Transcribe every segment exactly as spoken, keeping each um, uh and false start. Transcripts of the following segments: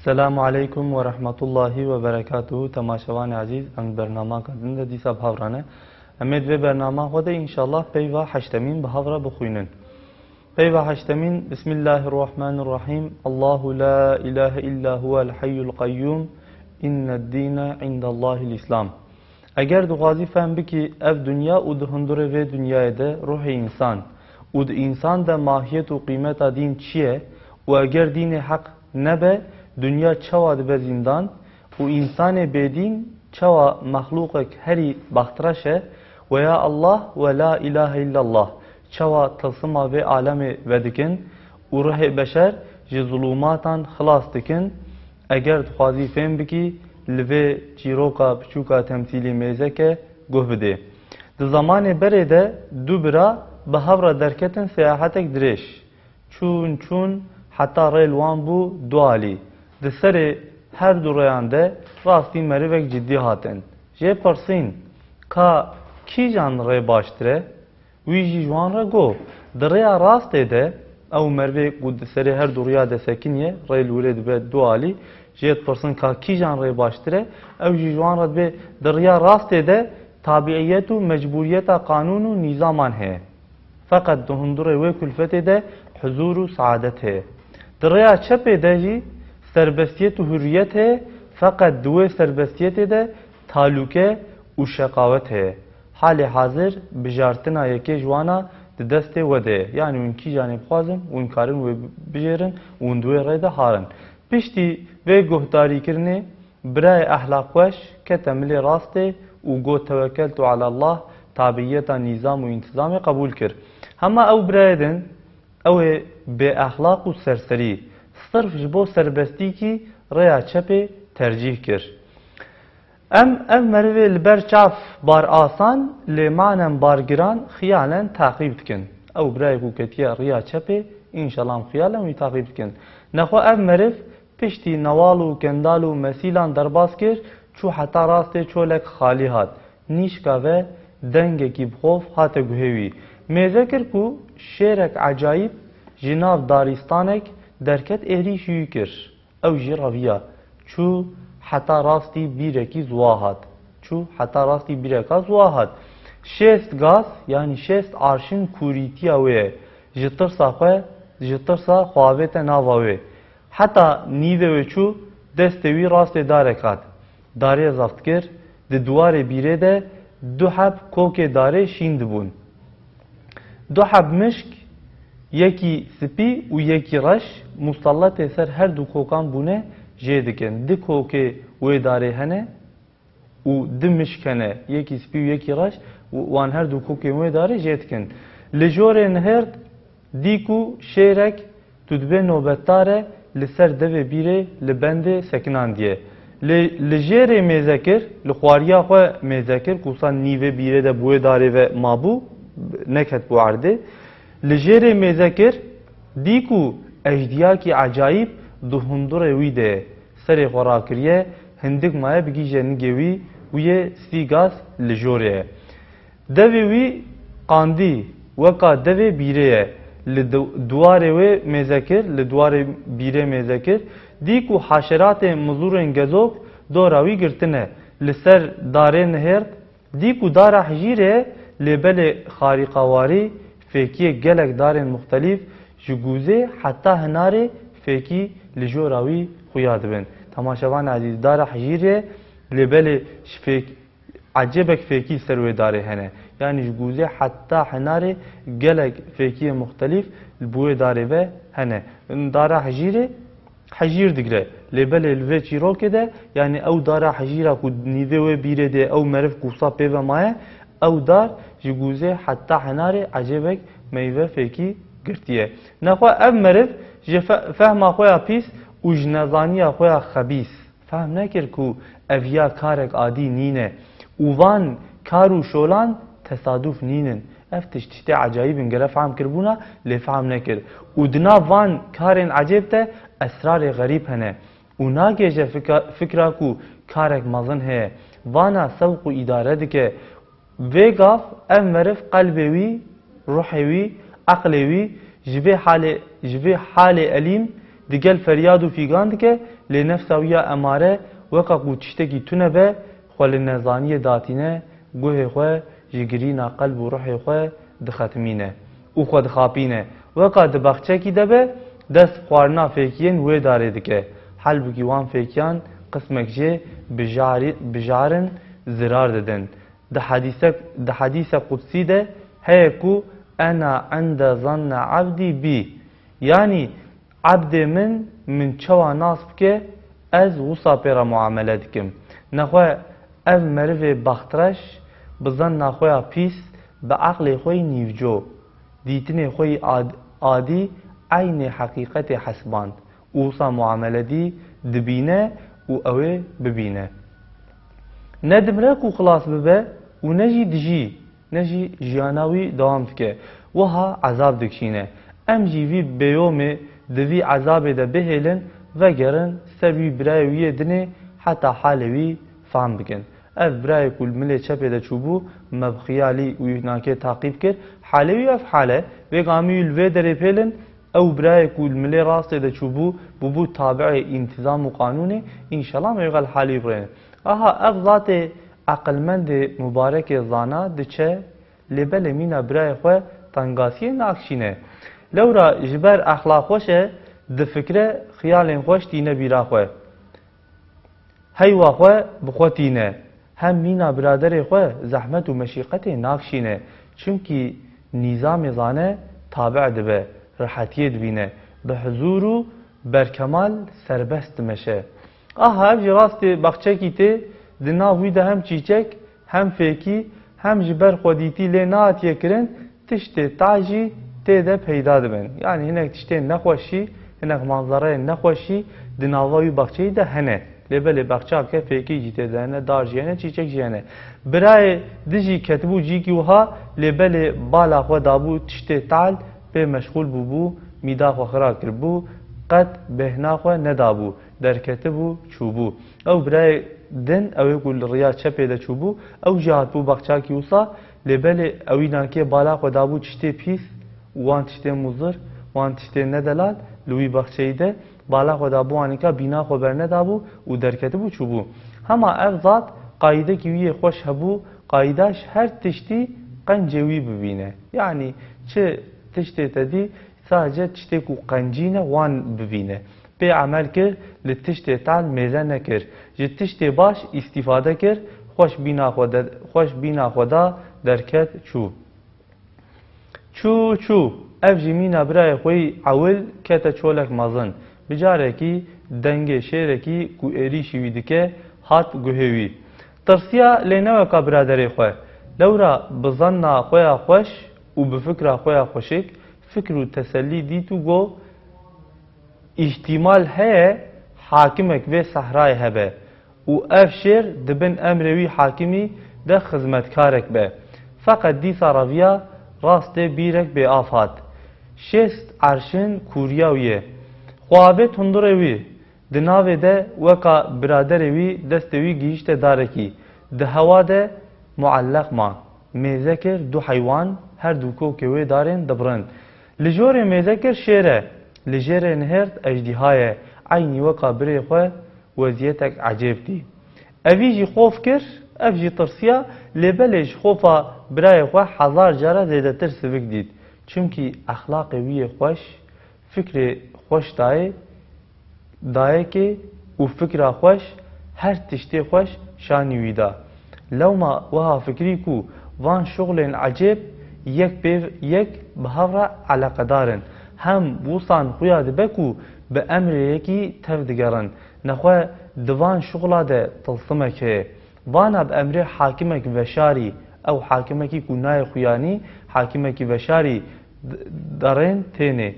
Selamu aleykum ve rahmetullahi ve berekatuhu. Temaşevanê ezîz, em bernamaka din de dîsa bi hev re ne. Em ê di vê bernama xwe de înşallah peyva heştemîn bi hev re bixwînin. Peyva heştemîn, Bismillahirrahmanirrahim. Allahu la ilahe illa huvel hayyul qayyum. İnned dîne indallahil Îslam. Eger dixwazî fehm bikî ev dinya û di hundurê vê dinyayê de ruhê însan û di însan de mahiyet û qîmeta dîn çi ye û eger dînê heq nebe, dinya çawa dibe zîndan û însanê bêdîn çawa mexlûqek herî bextreş e, weya Allah we la îlahe îllallah çawa tilsima vê alemê vedikin û ruhê beşer ji zulûmatan xilas dikin, eger dixwazî fêm bikî, li vê çîroka biçûka temsîlî mêzeke guh bidê. Di zemanê berê de du bira bi hev re derketin seyahetek dirêj. Çûn çûn heta rê li wan bû du alî. Di serê her du rêyan de rastî merivek cidî hatin. Jê pirsîn, ka kîjan rê baştir e? Wî jî ji wan re got, di rêya rastê de, ew merivê ku di serê her du riya de sekiniye, rê li wirê dibe du alî, jê dipirsin ka kîjan rê baştir e, ew jî ji wan re dibê, di riya rastê de tabiiyet û mecbûriyeta qanûn û nîzaman heye. Feqet di hundurê wê kulfetê de huzûr û seadet heye. Di rêya çepê de jî serbestiyet û hurriyet heye, feqet di wê serbestiyetê de talûke û şeqawet heye. Halê hazir bijartina yekê ji wana di destê we de ye. Yanî hûn kîjanê bixwazin, hûn karin wê bijêrin û hûn di wê rê de harin. Piştî vê guhdarîkirinê birayê ehlaqweş kete milê rastê û got, "Tewekeltu alallah", tabiyeta nîzam û întizamê qebûl kir. Hema ew birayê din, ew ê bêexlaq û serserî, sirf ji bo serbestîkî rêya çepê tercîh kir. Em ev merivê li ber çav bar asan, lê manen bar giran xiyalen taqîb dikin. Ew birayê ku ketiye riya çepê, înşallah em xiyalen wî taqîb dikin. Nexwe ev meriv piştî newal û kendal û mesîlan derbas kir, çû heta rastê çolek xalî hat. Nîşka ve dengekî bi xof hate guhê wî. Mêze kir ku şêrek ecayîb ji nav darîstanek derket êrîşî wî kir. Ew jî reviya. Çû heta rastî bîrekî ziwa hat. Çû heta rastî bîreka ziwa hat. Şêst gaz, yanî şêst arşin kûrîtiya wê ye. Ji tirsa xwe, ji tirsa xwe avête nava wê. Heta nîvê wê çû, destê wî rastê darek hat. Darê zeft kir, di diwarê bîrê de du heb kokê darê şîn dibûn. Du heb mişk, yekî spî û yekî reş, muselletê ser her du kokan bûne, jê dikin. Di kokê wê darê hene û di mişk hene, yekî spî û yekî reş, û wan her du kokên wê darê jê dikin. Li jorê nihêrt dî ku şêrek tu dibê nobetdar e, li ser devê bîrê li bendê sekinandiye. Lê li jêrê mêze kir, li xwariya xwe mêze kir, ku wisa nîvê bîrê de bi wê darê ve mabû, neketbû erdê. Li jêrê mêze kir, dî ku ejdiyakî ecayîb di hundurê wî de ye. Serê xwe rakiriye, hindik maye bigihîje nigê wî, wî yê sî gaz li jorê ye. Devê wî qandî, weka devê bîrê ye. Li di-, diwarê wê mêze kir, li diwarê bîrê mêze kir. Dî ku haşeratê mizûrên gezok dora wî girtine. Li ser darê nihêrt, dî ku dara hijîrê ye, lê belê xarîqawarî, fêkiyê gelek darên muxtelîf ji gûzê heta hinarê fêkî li jora wî xuya dibin. Temaşevan ezîz, dara hijîrê ye, lê belê ji fêk-, ecêbek fêkî ser wê darê hene. Yanî ji gûzê heta hinarê gelek fêkiyê muxtelîf li bi wê darê ve hene. Dara hijîrê hijîr digre. Lê belê li vê çîrokê de, yanî ew dara hijîra ku nîvê wê bîrê de ew meriv ku wisa pê ve maye, ew dar ji gûzê heta hinarê ecêbek meyve fêkî girtiye. Nexwe ev meriv ji fe-, fehma xwe ya pîs û ji nezaniya xwe ya xebîs, fehm nekir ku ev ya karek adî nîne û van kar û şolan tesadûf nînin. Ev tişt tiştê ecayîb in, gere fehm kiribûna, lê fehm nekir. Û di nav van karên ecêb de esrarê xerîb hene. Û nagêje fika-, fikra ku karek mezin heye. Vana sewq û îdare dike. Vê gav ev meriv qelbê wî, ruhê wî, eqlê wî ji vê halê, ji vê halê elîm Digel feryad û fîgan dike, lê nefsa wî ya emare weka ku tiştekî tune be, xwe li nezaniyê datîne, guhê xwe ji girîna qelb û ruhê xwe dixetimîne û xwe dixapîne. Weka di baxçekî de be, dest xwarina fêkiyên wê darê dike. Helbikî wan fêkiyan qismek jê bi jarî-, bi jarin zirar didin. Di hedîse, di hedîse qudsî de heye ku "Ena inde zanne abdî bî", yanî "Ebdê min, min çawa nas bike, ez wisa pê re muamele dikim." Nexwe ev merivê baxtreş bi zanna xwe ya pîs, bi eqlê xwe yî nîvco, dîtinê xwe yî ad-, adî eynê heqîqetê hesiband û wisa muamele dî dibîne û ew ê bibîne. Ne dimre ku xilas bibe û ne jî dijî, ne jî jiyana wî dewam dike. Wiha ezab dikişîne. Em jî vî bêyomê di vî ezabê de bihêlin, vegerin ser wî birayê wî yê dinê heta halê wî fehm bikin. Ev birayê ku li milê çepê de çûbû, me bi xiyalî wî nakê taqîb kir. Halê wî ev hal e. Vê gamî wî li vê derê pêlin, ew birayê ku li milê rastê de çûbû, bûbû tabi'ê întîzam û qanûnê, înşela me wî xel halî birêne. Aha, ev zatê eqilmendê mubarekê zana diçe, lê belê mîna birayê xwe tengasiyê nakişîne. Lewra ji ber exlaq xweş e, difikre, xiyalên xweş tîne bîra xwe. Heywa xwe bi xwe tîne, hem mîna biraderê xwe zehmet û meşîqetê nakişîne, çimkî nîzamê zane tabe dibe, rehetiyê dibîne, bi hizûr û berkemal serbest dimeşe. Aha, ev jî rastê baxçekî tê, di nav wî de hem çîçek, hem fêkî, hem ji ber xwedîtî lê nehatiye kirin, tiştê tal jî tê de peyda dibin. Yanî hinek tiştên nexweşî, hinek manzereyên nexweşî di nava wî baxçeyî de hene. Lê belê baxçeyeke fêkî jî tê de hene, dar jî hene, çîçek jî hene. Birayê din jî ketibû cîkî wiha, lê belê bala xwe dabû tiştê tal, pê meşxûl bûbû, mîda xwe xira kiribû, qet bêhna xwe nedabû, derketibû, çûbû. Ew birayê din, ew ê ku li riya çepê de çûbû, ew jî hatibû baxçakî wisa, lê belê ew înankê bala xwe dabû tiştê pîs, wan tiştê muzir, wan tiştê nedelal li wî baxçeyî de, bala xwe dabû anîka bîna xwe bernedabû û derketibû çûbû. Hema ev zat qayîdekî wî yê xweş hebû, qayîda ji her tiştî qencê wî bibîne. Yanî çi tiştê te dî, sadece tiştê ku qencî ne wan bibîne. Pê emel kir, li tiştê tal mêze nekir. Ji tiştê baş îstîfade kir, xweş bîna xwe de, xweş bîna xwe da derket çû. Çû, çû, ev jî mîna birayê xwe yî ewil kete çolek mezin. Bi carekî dengê şêrekî ku êrîşî wî dike hat guhê wî. Tirsiya lê ne weka biraderê xwe. Lewra bi zanna xwe ya xweş û bi fikra xwe ya xweşik, fikr û tesellî dît û got, Îhtîmal heye hakimek vê sehrayê hebe û ev şêr di bin emrê wî hakimî de xizmetkarek be. Feqet dîsa reviya rastê bîrek bêav hat. Şêst erşin kûriya wî ye. Xwe avêt hundirê wî. Di navê de weka biraderê wî destê wî gihîşte darekî. Di hewa de muelleq ma. Mêze kir du heywan, her du kokê wê darên dibirin. Li jorê mêze kir şêr e, li jêrê nihêrt ejdîha ye, eynî weka birê xwe weziyetek ecêb dî. Evî jî xof kir, ev jî tirsiya, lê belê ji xofa birayê xwe hezar cara zêdetir sivik dît. Çimkî exlaqê wî yê xweş, fikrê xweş dayê, dayekê û fikra xweş, her tiştê xweş şanî wî da. Lewma wiha fikirî ku van şuxlên ecêb yek pê yek bi hev re eleqedar in. Hem wisan xuya dibe ku bi emrê yekî tev digerin. Nexwe di van şuxla de tilsimek heye. Vana bi emrê hakimek veşarî, ew hakimekî ku nayê xuyanî, hakimekî veşarî d-, derên tênê.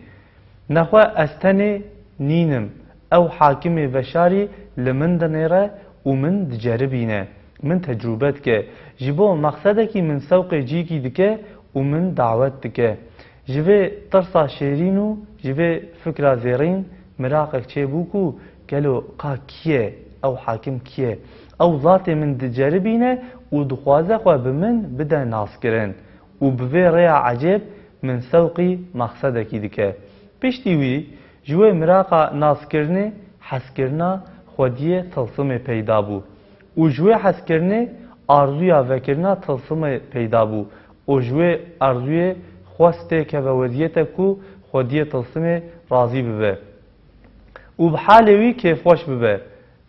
Nexwe ez tenê nînim, ew hakimê veşarî li min dinêre û min diceribîne, min tecrûbe dike. Ji bo mexsedekî min sewqê cîkî dike û min dawet dike. Ji vê tirsa şêrîn û ji vê fikra zêrîn miraqek çêbû ku gelo ka kî ye, ew hakim kî ye? Ew zatê min diceribîne û dixwaze xwe bi min bide naskirin û bi vê rêya ecêb min sewqî mexsedekî dike. Piştî wî Ji wê miraqa naskirinê hezkirina xwediyê tilsimê peyda bû û ji wê hezkirinê arzuya vekirina tilsimê peyda bû û ji wê arzuyê xwest têkeve weziyete ku xwediyê tilsimê razî bibe û bi halê wî kêfxweş bibe.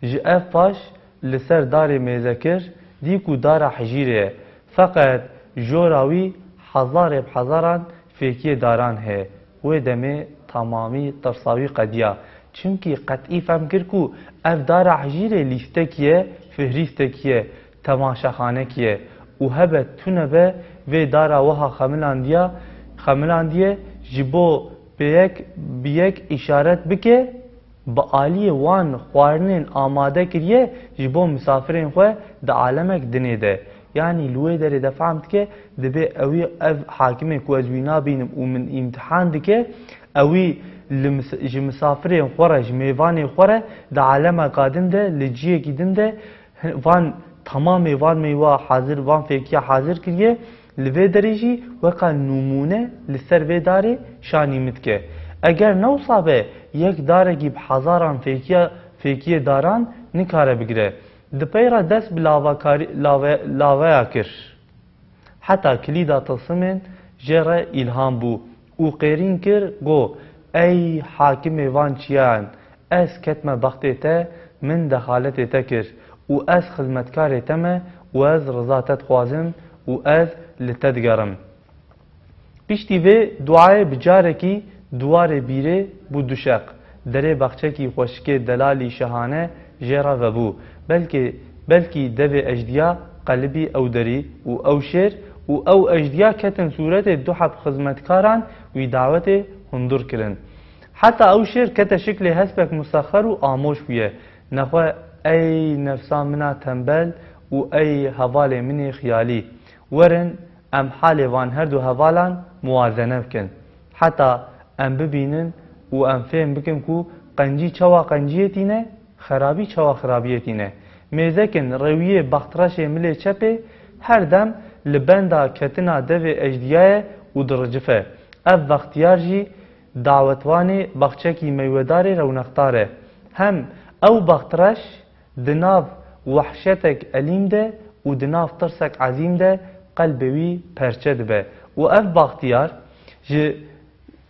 Ji ev paş li ser darê mêze kir, dî ku dara hijîrê ye. Feqet jora wî hezarê bi hezaran fêkiyê daran heye. Wê demê tamamî tirsa wî qediya. Çimkî qetî fehm kir ku ev dara hijîrê lîstekî ye, fihrîstekî ye, temaşexanekî ye û hebe tune be vê dara wiha xemilandiya, xemilandiye ji bo pê yek bi yek îşaret bike, bi aliyê wan xwarinên amade kiriye ji bo misafirên xwe di alemek dinê de. Yanî li wê derê de fehm dike, dibê ewî ev hakimê ku ez wî nabînim û min îmtihan dike, ewî li mis-, ji misafirên xwe re, ji mêvanê xwe re di alemeka din de, li ciyekî din de hi-, van temamê van meywa hazir, van fêkiya hazir kiriye. Li vê derê jî weka nimûne li ser vê darê şanî min dike. Eger ne wisa be, yek darekî bi hezaran fêkiya, fêkiyê daran nikare bigire. Di pey re dest bi lavakarî-, lave-, laveya kir. Heta kilîda tilsimên jê re îlham bû û qêrîn kir, got, Ey hakimê van çiyan, ez ketme bextê te, min dexaletê te kir û ez xizmetkarê te me û ez riza te dixwazim û ez li te digerim. Piştî vê duayê bi carekî di warê bîrê bû duşeq. Derê baxçekî xweşikê delalî şahane jê re vebû. Belkî, belkî devê ejdiya qelibî ew derî û ew şêr û ew ejdiya ketin sûretê du heb xizmetkaran wî dawetê hundir kirin. Heta ew şêr kete şiklê hespek musexxer û amoş bûye. Nexwe, ey nefsa min a tembel û ey hevalê min ê xiyalî, werin em halê van her du hevalan muwazene bikin. Heta em bibînin û em fêm bikin ku qencî çawa qenciyê tîne, xerabî çawa xerabiyê tîne. Mêzekin rêwiyê baxtreşê milê çepê her dem li benda ketina devê ejdiyaye û diricife. Ev bextiyar jî dawetvanê baxçekî meywedarê rewnexdar e. Hem ew baxtreş di nav wehşetek elîm de û di nav tirsek ezîm de qelbê wî perçe dibe û ev baxtiyar ji,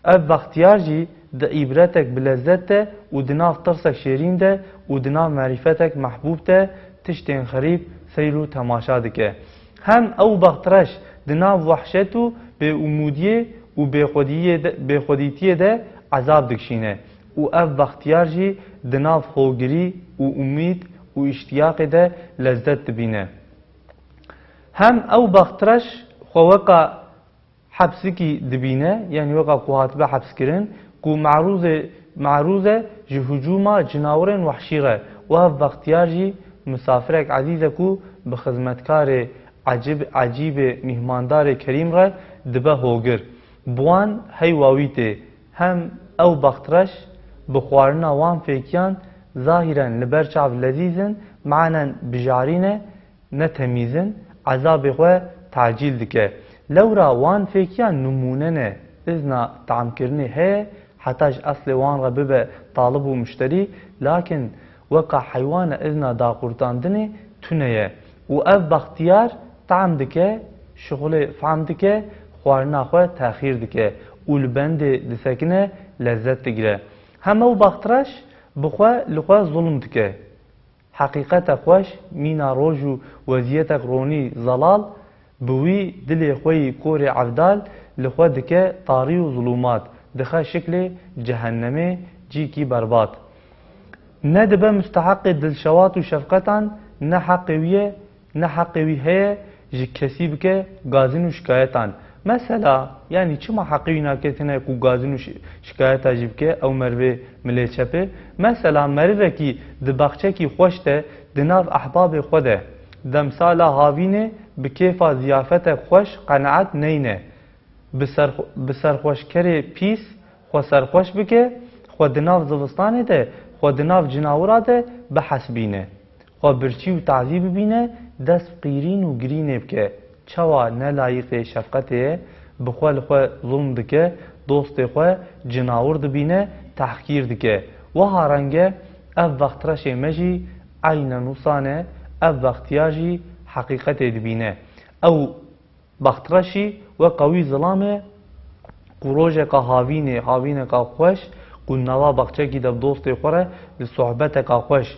ev baxtiyar jî di îbretek bi lezzet de û di nav tirsek şêrîn de û di nav merîfetek mehbûb de tiştên xerîb seyr û temaşa dike. Hem ew baxtreş di nav wehşet û bêumûdiyê û bêxwediyê de, bêxwedîtiyê de ezab dikişîne û ev baxtiyar jî di nav hogirî û umîd û îştiyaqê de lezzet dibîne. Hem ew baxtreş xwe weka hepsikî dibîne, yanî weka ku hatibe hepskirin, ku merûzê, merûz e ji hicûma cinawirên wehşî re û ev baxtiyar jî misafirek ezîz e ku bi xizmetkarê ecib-, ecîbê mîhmandarê kerîm re dibe hogir. Bi wan heywa wî tê. Hem ew baxtreş bi xwarina wan fêkiyan zahîren li ber çav lezîz in, manen bijarî ne, ne temîz in, ezabê xwe tacîl dike. Lewra wan fêkiyan nimûne ne, izna tamkirinê heye, heta ji eslê wan re bibe talib û muşterî, lakin weka heywane izna daqurtandinê tune ye û ev bextiyar tam dike, şixulê fehm dike, xwarina xwe texîr dike û li bendê disekine, lezzet digire. Hem ew bextreş bi xwe li xwe zulm dike. Heqîqete xweş, mîna roj û weziyetek ronî zelal, bi wî dilê xwe yî korê evdal li xwe dike tarî û zulûmat, dixe şiklê cehennemê, cîkî berbat. Ne dibe musteheqê dilşewat û şefqetan, ne heqê wî ye, ne heqê wî heye ji kesî bike gazin û şikayetan. Mesela, yanî çima heqê wî nake tine ku gazin û şi-, şikayeta jî bike, ew merivê milê çepê? Mesela, merivekî di baxçekî xweş de, di nav ehbabê xwe de, demsala havînê bi kêfa ziyafetek xweş qenaet neyne. Bi ser-, bi serxweşkerê pîs xwe serxweş bike, xwe di nav zivistanê de, xwe di nav cinawira de bihesibîne. Xwe birçî û tazî bibîne, dest bi qîrîn û girînê bike. Çawa ne layiqê şefqetê ye, bi xwe li xwe zulm dike, dostê xwe cinawir dibîne, tehkîr dike. Wiha renge ev bextreşê me jî eynen wisa ne, ev bextiyar jî heqîqetê dibîne. Ew bextreşî weka wî zilam e ku rojeka havînê, havîneka xweş ku nava baxçekî de bi dostê xwe re li sohbeteka xweş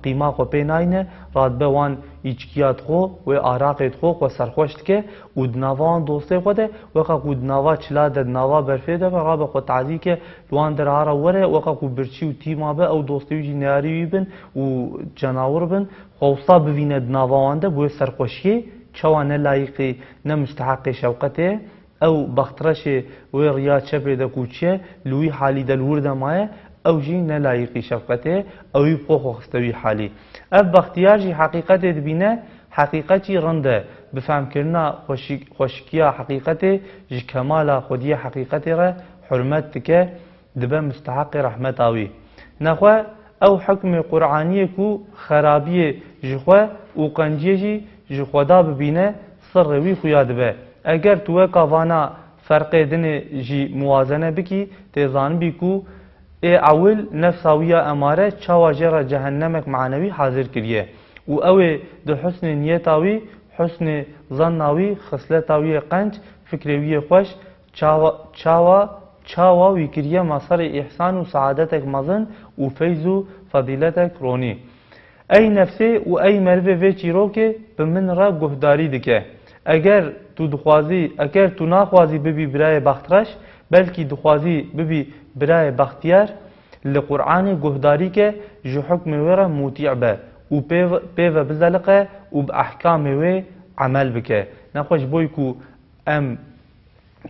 qîma xwe pê nayne, radibe wan îçkiya dixwe, wê araqê dixwe, xwe serxweş dike û di nava wan dostê xwe de, weka ku di nava çila de, di nava berfê de be, rabe xwe tazî ke, li wan derha re were, weka ku birçî û tîma be, ew dostê wî jî neyarî wî bin û cenawir bin, xwe wisa bivîne di nava wan de, bi wê serxweşiyê, çawa ne layîqî, ne musteheqê şefqetê ye. Ew bextreşê wê riya çepê de ku çi ye, li wî halî de li wir de maye, ew jî ne layîqî şefqetê ye, ew wî bi xwe xwe xiste wî halî. Ev bextiyar jî heqîqetê dibîne, heqîqet jî rind e. Bi fehmkirina xweşik-, xweşikiya heqîqetê ji kemala xwediyê heqîqetê re hurmet dike, dibe musteheqê rehmeta wî. Nexwe ew hukmê Qur'aniyê ku xerabiyê ji xwe û qenciyê jî ji Xweda bibîne, sirrê wî xuya dibe. Eger tu weka vana ferqê dinê jî muwazene bikî, tê zanibî ku ê ewil nefsa wî ya emare çawa jê re cehennemek manewî hazir kiriye û ew ê di husnê niyeta wî, husnê zanna wî, xisleta wî yê qenc, fikrê wî yê xweş, çawa, çawa, çawa wî kiriye masarê îhsan û seadetek mezin û feyz û fedîletek ronî. Ey nefsê û ey merivê vê çîrokê bi min re guhdarî dike. Eger tu dixwazî, eger tu naxwazî bibî birayê bextreş, belkî dixwazî bibî birayê bextiyar, li Qur'anê guhdarî ke, ji hukmê wê re mutî be û pê, pê ve bizeliqe û bi ehkamê wê emel bike. Nexwe ji bo ku em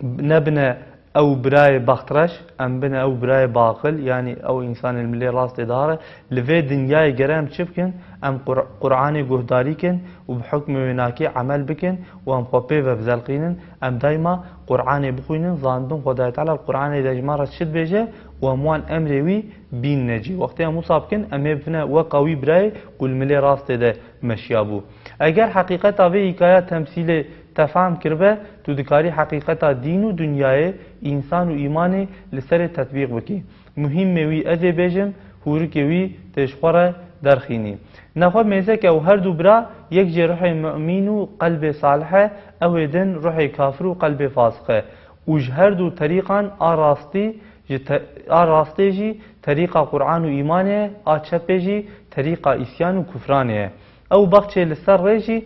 nebine ew birayê baxtreş, em bine ew birayê baqil, yanî ew însanên milê rastê dare. Li vê dinyayê gere em çi bikin? Em Qur-, Qur'anê guhdarî kin û bi hukmê wênakê emel bikin û em xwe pê ve bizelqînin. Em daîma Qur'anê bixwînin, zanibin Xwedayê Teala li Qur'anê de ji me re çi dibêje û em wan emrê wî bînine cî. Wextê em wisa bikin, em ê bibine weka wî birayê ku li milê rastê de meşiyabû. Eger heqîqeta vê hîkaya temsîlê te fehm kiribe, tu dikarî heqîqeta dîn û dinyayê, însan û îmanê li serê tetbîq bikî. Muhîmê wî ez ê bêjim, hûrikê wî tê ji xwe re derxînî. Nexwe mêzeke ew her du bira, yek jê ruhê mu'mîn û qelbê salih e, ew ê din ruhê kafir û qelbê fasiq e. Û ji her du terîqan a rastî, ji te-, a rastê jî terîqa Qur'an û îmanê ye, a çepê jî terîqa îsyan û kufranê ye. Ew baxçê li ser rê jî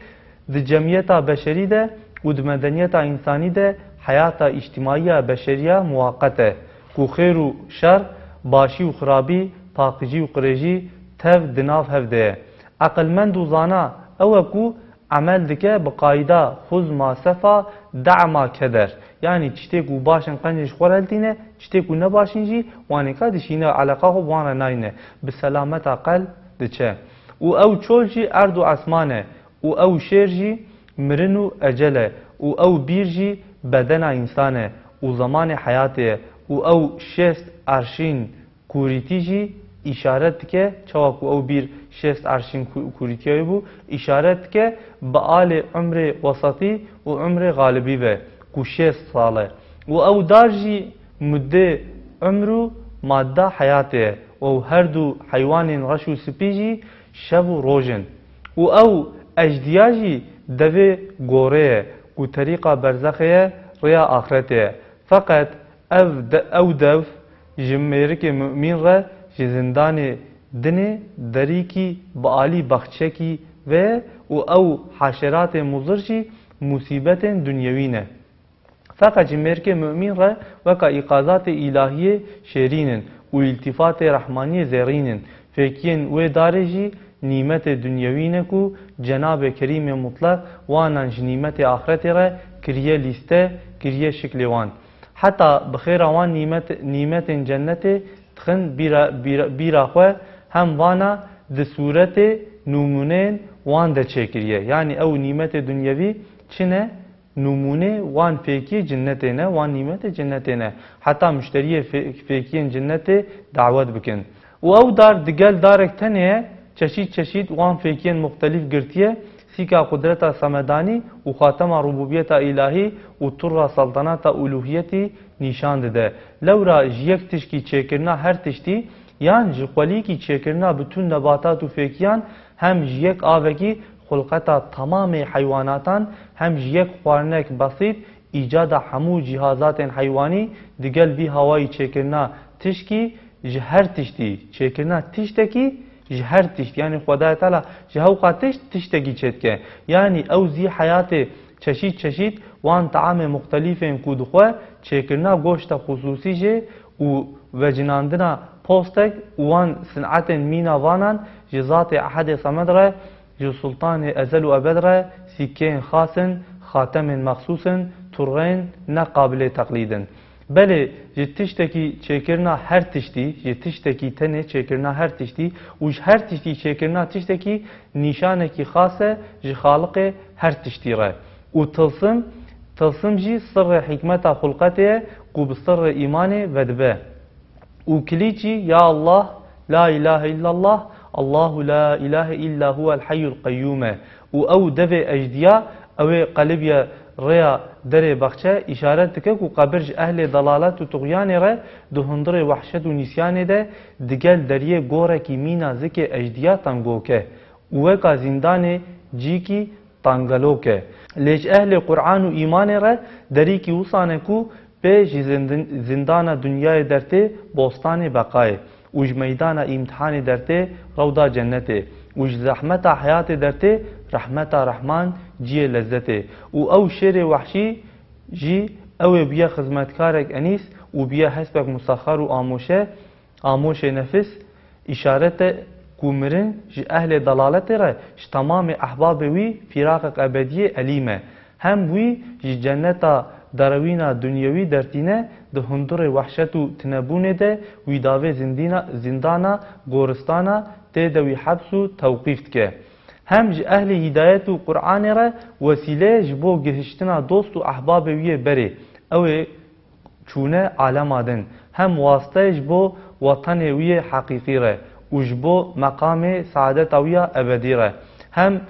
di cemiyeta beşerî de û di medeniyeta însanî de heyata îctimaî ya beşeriya muwaqet e, ku xêr û şer, başî û xirabî, paqijî û qirêjî tev di nav hev de ye. Eqilmend û zana ew e ku emel dike bi qayda xuz ma sefa da ma keder. Yanî tiştê ku baş in qencî ji xwe re hiltîne, tiştê ku ne baş in jî wan ê ka dişîne, eleqa xwe bi wan re nayne. Bi selameta qelb diçe. Û ew çol jî erd û esman e. Û ew şêr jî mirin û ecel e. Û ew bîr jî bedena însan e. Û zemanê heyatê ye. Û ew şêst erşîn kûrîtî jî îşaret dike, çawa ku ew bîr şêst erşîn kû-, kûrîtiya wî bû, îşaret dike bi alê umrê wesatî û umrê xalibî ve, ku şêst sal e. Û ew dar jî muddê umr û madda heyatê ye. Û ew her du heywanên reş û spî jî şev û roj in. Û ew ejdiya jî devê gorê ye, ku terîqa berzexê ye, rêya axretê ye. Feqet ev de-, ew dev ji mêrikê mumîn re ji zindanê dinê derîkî bi alî baxçekî ve ye û ew haşeratê muzir jî musîbetên dunyewî ne. Feqet ji mêrikê mumîn re weka îqazatê îlahiyê şêrîn in û îltîfatê rehmaniyê zêrîn in. Fêkiyên wê darê jî nîmetê dunyewî ne ku Cenabê Kerîmê Mutleq wanan ji nîmetê axretê re kiriye lîste, kiriye şiklê wan. Heta bi xêra wan nîmet-, nîmetên cennetê dixin bîra, bîra, bîra xwe, hem vana di sûretê nûmûneyên wan de çêkiriye. Yanî ew nîmetê dunyevî çi ne? Nûmûnê wan fêkiyê cinnetê ne, wan nîmetê cinnetê ne. Heta muşteriyê fê-, fêkiyên cinnetê dawet bikin. Û ew dar digel darek tenê ye, çeşît çeşît wan fêkiyên muxtelîf girtiye, Pîka qudreta semedanî û xatema rububiyeta îlahî û turra seltenata uluhiyetî nîşan dide. Lewra ji yek tişkî çêkirina her tiştî, yan ji xwelîkî çêkirina bütün nebatat û fêkiyan, hem ji yek avekî xulqeta tamamê heywanatan, hem ji yek xwarinek besît, îcada hemû cîhazatên heywanî, digel vî hawayî çêkirina tişkî ji her tiştî, çêkirina tiştekî ji her tiştî. Yanî Xwedayê Teala ji hewqa tişt, tiştekî çêdike. Yanî ew zî heyatê çeşît çeşît wan teamê muxtelîfên ku dixwe, çêkirina goşta xusûsî jê û vecinandina postek û wan sinetên mîna vanan ji Zatê Ehedê Semed re, ji Sultanê Ezel û Ebed re sîkeyên xas in, xatemên mexsûs in, turreyên ne qabilê teqlîd in. Belê, ji tiştekî çêkirina her tiştî, ji tiştekî tenê çêkirina her tiştî û ji her tiştî çêkirina tiştekî nîşanekî xas e ji Xaliqê her tiştî re. Û tilsim, tilsim jî sirrê hikmeta xulqetê ye ku bi sirrê îmanê vedibe. Û kilîçî, ya Allah, la ilahe illallah, Allahu la ilahe illa huwel hayyul qayyum e. Û ew devê ejdiya, ew ê qelibiye rêya derê baxçe, îşaret dike ku qebir ji ehlê delalet û tuxyanê re di hundirê wehşet û nîsyanê de digel deriyê gorekî mîna zikê ejdiya tengok e û weka zîndanê cîkî tangelok e. Lê ji ehlê Quran û îmanê re derîkî wisan e ku pê ji zindin-, zindana dinyayê dertê bostanê beqayê û ji meydana îmtihanê dertê rewda cennetê û ji zehmeta heyatê dertê rehmeta Rehman ciyê lezzetê û ew şêrê wehşî jî ew ê bûye xizmetkarek enîs û bûye hespek musexer û amoşe, amoşê nefis, îşaret e ku mirin ji ehlê delaletê re ji temamê ehbabê wî fîraqek ebediyê elîm e. Hem wî ji cenneta derewîna dunyewî dertîne, di hundirê wehşet û tinebûnê de wî davê zindîna-, zindana, goristana, tê de wî heps û tewqîf dike. Hem ji ehlê hîdayet û Quranê re wesîle ye ji bo gihiştina dost û ehbabê wî yê berê. Ew ê çûne alema din. Hem waste ji bo wetenê wî yê heqîqî re û ji bo meqamê saadeta wî ya ebedî re. Hem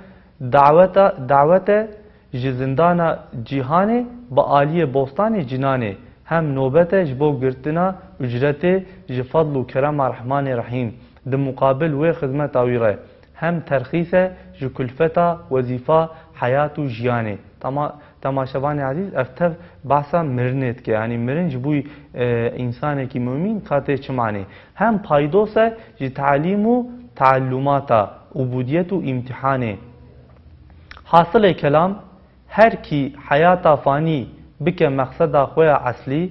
daweta, dawete ji zindana cîhanê bi aliyê bostanê cinanê. Hem nobete ji bo girtina ucretê ji fedl û kerema Rehmanê Rehîm di muqabil wê xizmeta wî re. Hem terxîs e ji kulfeta wezîfa, heyat û jiyanê. Tama-, temaşevanê ezîz, ev tev behsa mirinê dike. Yanî mirin ji bo, e, însanekî mumîn ka tê çi manê. Hem paydos e ji talîm û teallûmata, ubudiyet û îmtihanê. Hasilê kelam, her kî heyata fanî bike mexseda xwe ya eslî,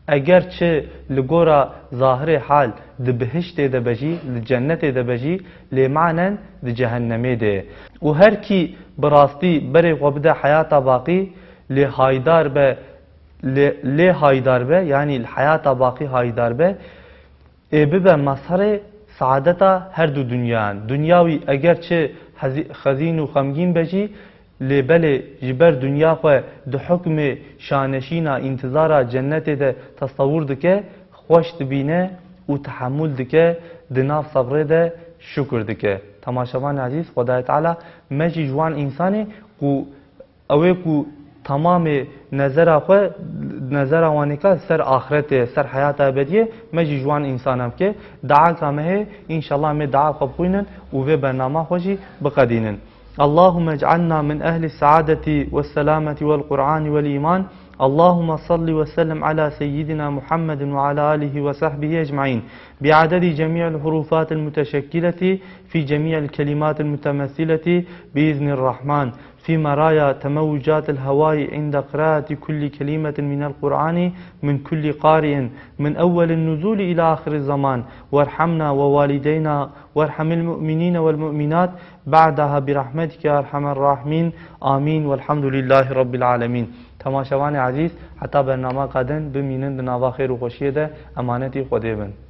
eger çi li gora zahirê hal di bihiştê de be jî, li cennetê de be jî, lê manen di cehennemê de ye. Û her kî bi rastî berê xwe bide heyata baqî, lê haydar be, lê, lê haydar be, yanî li heyata baqî haydar be, ê bibe mazherê saadeta her du dinyayan. Dinya wî eger çi hezî-, xezîn û xemgîn be jî, lê belê ji ber dinya xwe di hukmê şaneşîna, întizara cennetê de tesewur dike, xweş dibîne û tehemûl dike, di nav sebrê de şukir dike. Temaşevanê ezîz, Xwedayê Teala me jî ji wan însanê ku ew ê ku temamê nezera xwe, nezera wanêka ser axretê, ser heyata ebediyê, me jî ji wan însanan bike. Duaka me heye, înşallah em ê dua xwe bixwînin û vê bernama xwe jî biqedînin. اللهم اجعلنا من أهل السعادة والسلامة والقرآن والإيمان. اللهم صل وسلم على سيدنا محمد وعلى آله وصحبه أجمعين بعدد جميع الحروفات المتشكلة في جميع الكلمات المتمثلة بإذن الرحمن في مرايا تموجات الهواء عند قراءة كل كلمة من القرآن من كل قارئ من أول النزول إلى آخر الزمان، وارحمنا ووالدينا وارحم المؤمنين والمؤمنات بعدها برحمتك يا أرحم الراحمين. آمين والحمد لله رب العالمين. Temaşevanê ezîz, heta bernama qedin bimînin di nava xêr û xweşiyê de, emanetî Xwedê bin.